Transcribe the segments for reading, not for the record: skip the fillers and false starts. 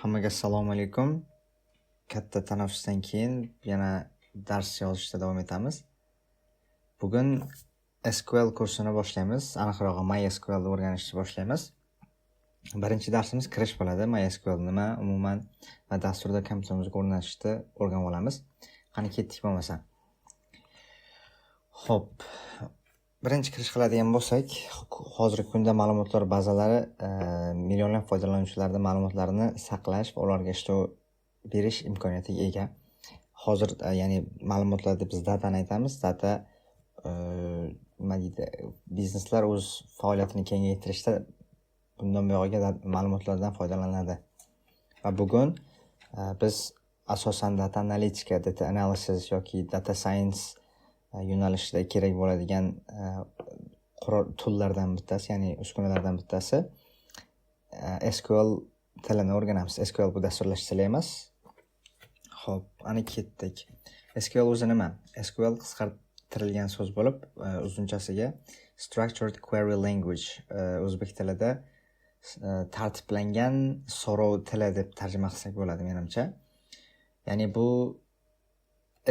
Hammaga assalomu alaykum. Katta tanaffusdan keyin yana dars yozishda davom etamiz. Bugun SQL kursini boshlaymiz. Aniqrog'i, MySQL o'rganishni boshlaymiz. Birinchi darsimiz kirish bo'ladi. MySQL nima umuman va dasturda kompyuterimizga o'rnatishni o'rganib olamiz. Qani, ketdik bo'lmasa. Xo'p, birinchi kirish qiladigan bo'lsak, hozirgi kunda ma'lumotlar bazalari millionlab foydalanuvchilarni ma'lumotlarini saqlash va ularga ishlov berish imkoniyatiga ega. Hozir ya'ni ma'lumotlar deb biz datani aytamiz. Data nima deydi, bizneslar o'z faoliyatini kengaytirishda bundan buyog'iga ma'lumotlardan foydalanadi. Va bugun biz asosan data analitika, data analysis yoki data science yo'nalishida kerak bo'ladigan qurol, toollardan bittasi, ya'ni uskunalardan bittasi SQL tilini o'rganamiz. SQL bu dasturlash tili emas. Xo'p, ana ketdik. SQL o'zi nima? SQL qisqartirilgan so'z bo'lib, uzunchasiga Structured Query Language, o'zbek tilida tartiblangan so'rov tili deb tarjima qilsak bo'ladi menimcha. Ya'ni bu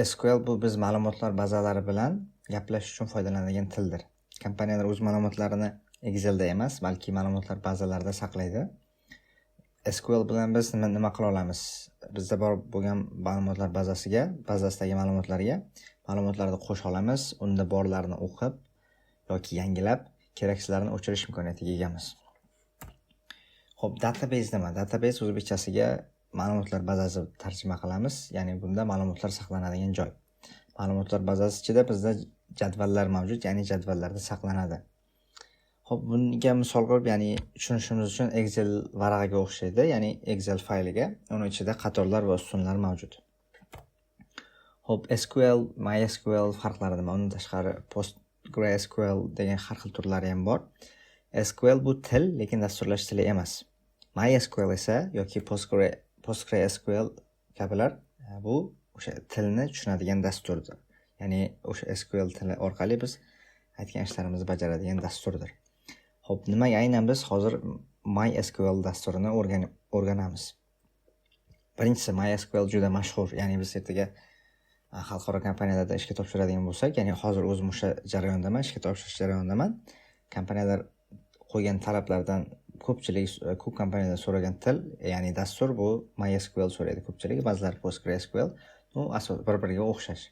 SQL bu biz ma'lumotlar bazalari bilan gaplashish uchun foydalanadigan tildir. Kompaniyalar o'z ma'lumotlarini Excelda emas, balki ma'lumotlar bazalarida saqlaydi. SQL bilan biz nima qila olamiz? Bizda bor bo'lgan ma'lumotlar bazasidagi ma'lumotlarga ma'lumotlarni qo'sha olamiz, unda borlarni o'qib yoki yangilab, keraksizlarini o'chirish imkoniyatiga egamiz. Xo'p, database nima? Database o'zbekchasiga ma'lumotlar bazasi tarjima qilamiz. Ya'ni bunda ma'lumotlar saqlanadigan joy. Ma'lumotlar bazasi ichida bizda jadvallar mavjud, ya'ni jadvallarda saqlanadi. Xo'p, bunga misol qilib, ya'ni tushunishimiz uchun Excel varag'iga o'xshaydi, ya'ni Excel fayliga. Uni ichida qatorlar va ustunlar mavjud. Xo'p, SQL, MySQL farqlari nima? Undan tashqari PostgreSQL degan har xil turlari ham bor. SQL bu til, lekin dasturlash tili emas. MySQL esa yoki PostgreSQL kabilar bu o'sha tilni tushunadigan dasturdir. Ya'ni o'sha SQL tili orqali biz aytgan ishlarimizni bajaradigan dasturdir. Xo'p, nimaga aynan biz hozir MySQL dasturini o'rganamiz? Birinchisi, MySQL juda mashhur, ya'ni biz ertaga xalqaro kompaniyalarda ishga topshiradigan bo'lsak, ya'ni hozir o'zim o'sha jarayondaman, ishga topshirish jarayonidaman. Kompaniyalar qo'ygan talablardan ko'pchilik, ko'p kompaniyalar so'ragan til, ya'ni dastur bu MySQL so'raydi ko'pchiligi, ba'zilari PostgreSQL. Ну, asos bir-biriga o'xshash.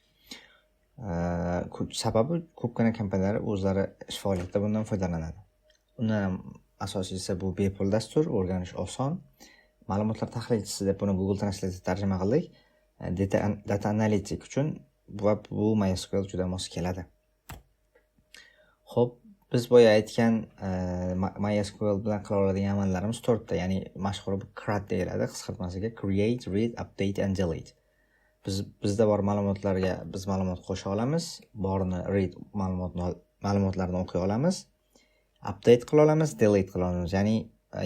Sababi ko'pgina kompaniyalar o'zlari ish faoliyatida bundan foydalanadi. Undan ham asosiysi, bu bepul dastur, o'rganish oson. Ma'lumotlar tahlilchisi deb buni Google Translate tarjima qildik. Data analitik uchun va bu MySQL juda mos keladi. Xo'p, biz boya aytgan MySQL bilan qila oladigan amallarimiz to'rtta, ya'ni mashhur bu CRUD deyiladi qisqartmasiga: create, read, update and delete. Bizda bor ma'lumotlarga biz ma'lumot qo'sha olamiz, borini read, ma'lumotlarni o'qiy olamiz, update qila olamiz, delete qila olamiz, ya'ni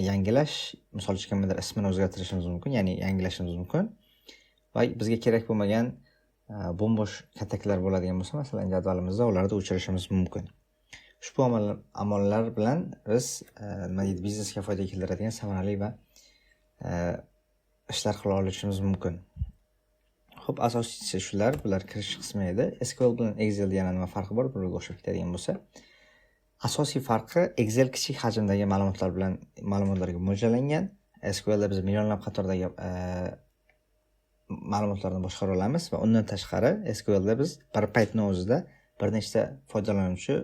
yangilash, misol uchun, kimnidir ismini o'zgartirishimiz mumkin, ya'ni yangilashimiz mumkin va bizga kerak bo'lmagan bo'm-bo'sh kataklar bo'ladigan bo'lsa, masalan, jadvalimizda, ularni o'chirishimiz mumkin. Ushbu amallar bilan biz nima deydi, biznesga foyda keltiradigan samarali va ishlar qila olishimiz mumkin. Xo'p, asosiysi shular, bular kirish qismi edi. SQL bilan Excel yana nima farqi bor, bir-biriga o'xshab ketadigan bo'lsa? Asosiy farqi, Excel kichik hajmdagi ma'lumotlar bilan ma'lumotlarga mo'ljallangan. SQLda biz millionlab qatordagi ma'lumotlarni boshqara olamiz va undan tashqari SQLda biz bir paytni o'zida bir nechta foydalanuvchi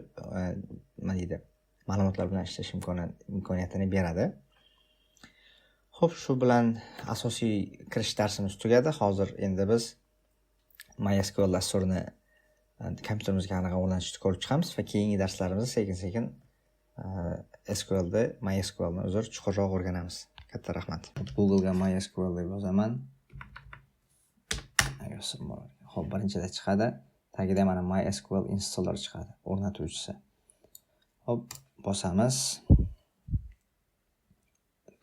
nima deydi, ma'lumotlar bilan ishlash imkoniyatini beradi. Xo'p, shu bilan asosiy kirish darsimiz tugadi. Hozir endi biz MySQL dasturini kompyuterimizga qanaqa o'rnatishni ko'rib chiqamiz va keyingi darslarimizda sekin-sekin SQLda, MySQLni, uzr, chuqurroq o'rganamiz. Katta rahmat. Google'ga MySQL deb yozaman. Xo'p, birinchida chiqadi. Tagida mana MySQL installer chiqadi, o'rnatuvchisi. Xo'p, bosamiz.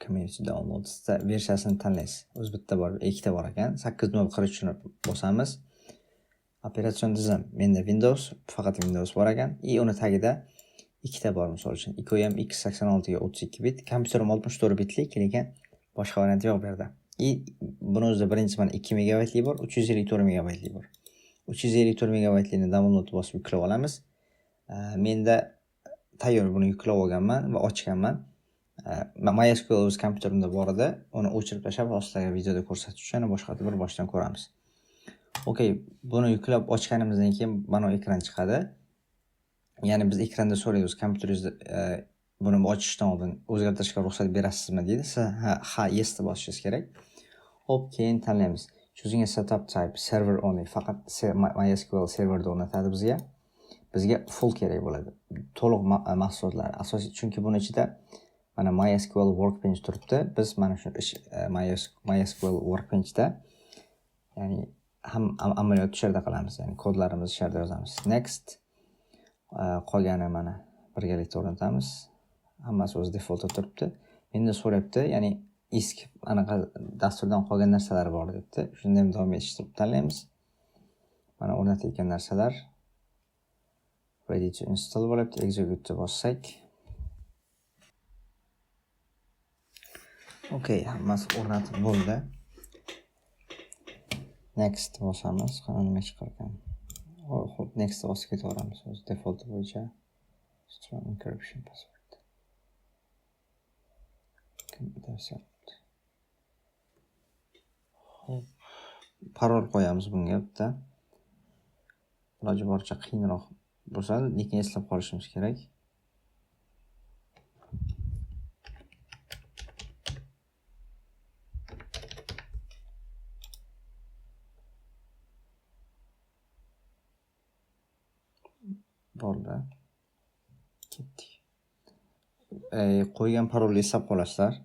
Community downloads versiyasini tanlaysiz. O'zi bitta bor, ikkita bor ekan. 8.0.43 ni bosamiz. Operatsion tizim menda Windows, faqat Windows bor ekan. И uni tagida ikkita bor, misol uchun. Ikkovi ham x86 ga 32 bit. Kompyuterim 64 bitlik, lekin boshqa varianti yo'q bu yerda. И buni o'zida birinchisi mana 2 megabaytli bor, 354 megabaytli bor. 354 megabaytlikni download bosib yuklab olamiz. Menda tayyor, buni yuklab olganman va ochganman. MySQL o'z kompyuterimda bor edi. Uni o'chirib tashlab, hozir sizlarga videoda ko'rsatish uchun yana boshqa bir boshdan ko'ramiz. Okey, buni yuklab ochganimizdan keyin mana bu ekran chiqadi. Ya'ni biz ekranda so'raymiz, kompyuteringizda buni ochishdan oldin o'zgartirishga ruxsat berasizmi deydi. Siz ha, yes deb bosishingiz kerak. Xo'p, keyin tanlaymiz. Choosing a setup type, server only. Faqat MySQL serverda o'rnatadi bizga. Bizga full kerak bo'ladi. To'liq mahsulotlar. Asosiy, chunki buni ichida mana MySQL Workbench turibdi. Biz mana shu ish MySQL Workbenchda, ya'ni ham amaliyot shu yerda qilamiz, ya'ni kodlarimizni shu yerda yozamiz. Next, qolgani mana birgalikda o'rnatamiz. Hammasi o'z defaultda turibdi. Menda so'rayapti, ya'ni eski anaqa dasturdan qolgan narsalar bor debdi. Shunda ham davom etish deb tanlaymiz. Mana o'rnatayotgan narsalar ready to install bo'lyapti. Execute deb bossak. Okey, hammasi o'rnatib bo'ldi. Next bosamiz. Qani nima chiqar ekan? Xo'p, next bosib ketaveramiz o'zi default bo'yicha. Strong encryption password. Kim tavsiya qildi? Xo'p, parol qo'yamiz bunga bitta. Iloji boricha qiyinroq bo'lsa, lekin eslab qolishimiz kerak. Bo'ldi. Ketdik. Qo'ygan parolni eslab qolasizlar.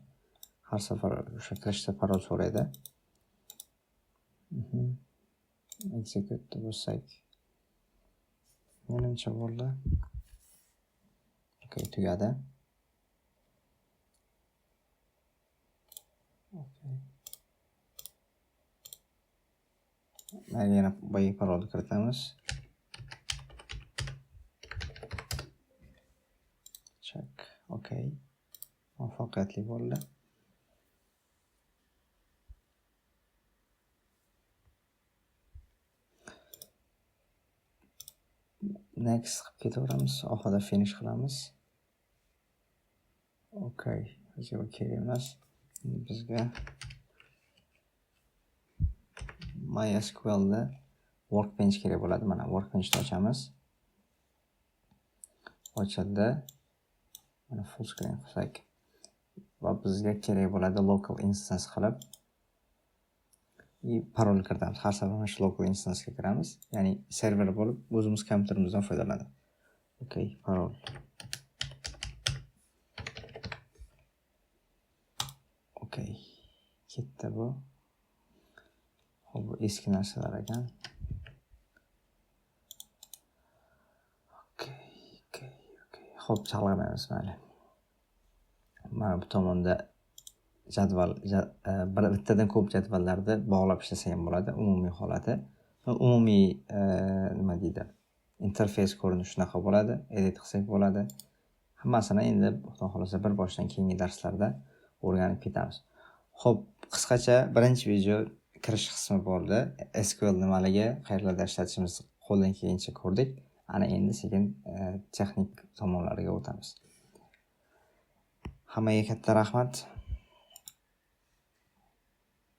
Har safar o'sha kirishda parol so'raydi. Execute bo'lsak. Menimcha bo'ldi. Okey, tugadi. Okey. Mayli, yana boyagi parolni kiritamiz. Check. Okey. Muvaffaqiyatli bo'ldi. Next qilib ketaveramiz. Oxirida finish qilamiz. Okey, bizga bu kerak emas. Endi bizga MySQLda Workbench kerak bo'ladi. Mana Workbenchni ochamiz. Ochildi. Mana full screen qilsak va bizga kerak bo'ladi local instance qilib и parol kiritamiz. Har safar mana shu local instance ga kiramiz. Ya'ni server bo'lib o'zimiz kompyuterimizdan foydalanadi. Okey, parol. Okey, ketdi bu. Xo'p, bu eski narsalar ekan. Okey, okey, okey. Xo'p, chalg'imaymiz mayli. Mana bu tomonda jadval, bir bittadan ko'p jadvallarni bog'lab ishlasa ham bo'ladi, umumiy holati. Umumiy, nima deydi? Interfeys ko'rinishi shunaqa bo'ladi, edit qilsak bo'ladi. Hammasini endi Xudo xohlasa bir boshdan keyingi darslarda o'rganib ketamiz. Xo'p, qisqacha birinchi video kirish qismi bo'ldi. SQL nimaligi, qayerlarda ishlatishimizni qo'ldan kelgancha ko'rdik. Ana endi sekin texnik tomonlariga o'tamiz. Hammaga katta rahmat.